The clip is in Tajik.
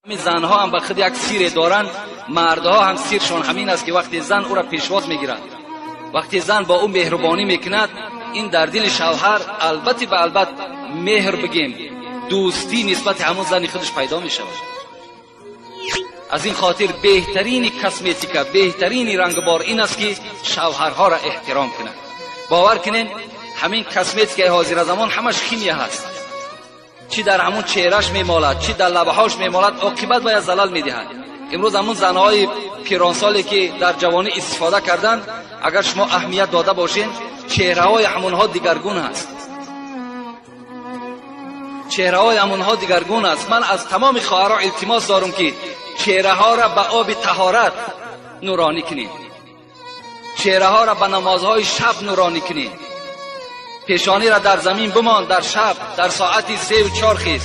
Ҳамин занҳо ҳам ба худ як сире доранд, мардҳо ҳам сиршон ҳамин аст, ки вақте зан ӯро пешвоз мегирад, вақте зан бо ӯ меҳрубонӣ мекунад, ин дар дили шавҳар албатти ба албат меҳр бигем, дӯстӣ нисбати ҳамон зани худаш пайдо мешавад. Аз ин хотир беҳтарини косметика, беҳтарини рангбор ин аст, ки шавҳарҳоро эҳтиром кунад. Бовар кунед, ҳамин косметикаи ҳозира замон ҳамаш химия ҳаст. Чӣ дар ҳамун чеҳраш мемолад, чӣ дар лабҳош мемолад, оқибат бояд залал медиҳад. Имрӯз ҳамун занҳои пиронсоле, ки дар ҷавонӣ истифода карданд, агар шумо аҳамият дода бошед, чеҳраҳои ҳамонҳо дигаргун аст, чеҳраҳои ҳамонҳо дигаргун аст. Ман аз тамоми хоҳарҳо илтимос дорам, ки чеҳраҳоро ба оби таҳорат нуронӣ кунед, чеҳраҳоро ба намозҳои шаб нуронӣ кунед. Пешониро дар замин бимон дар шаб, дар соати 3-ю 4 хез.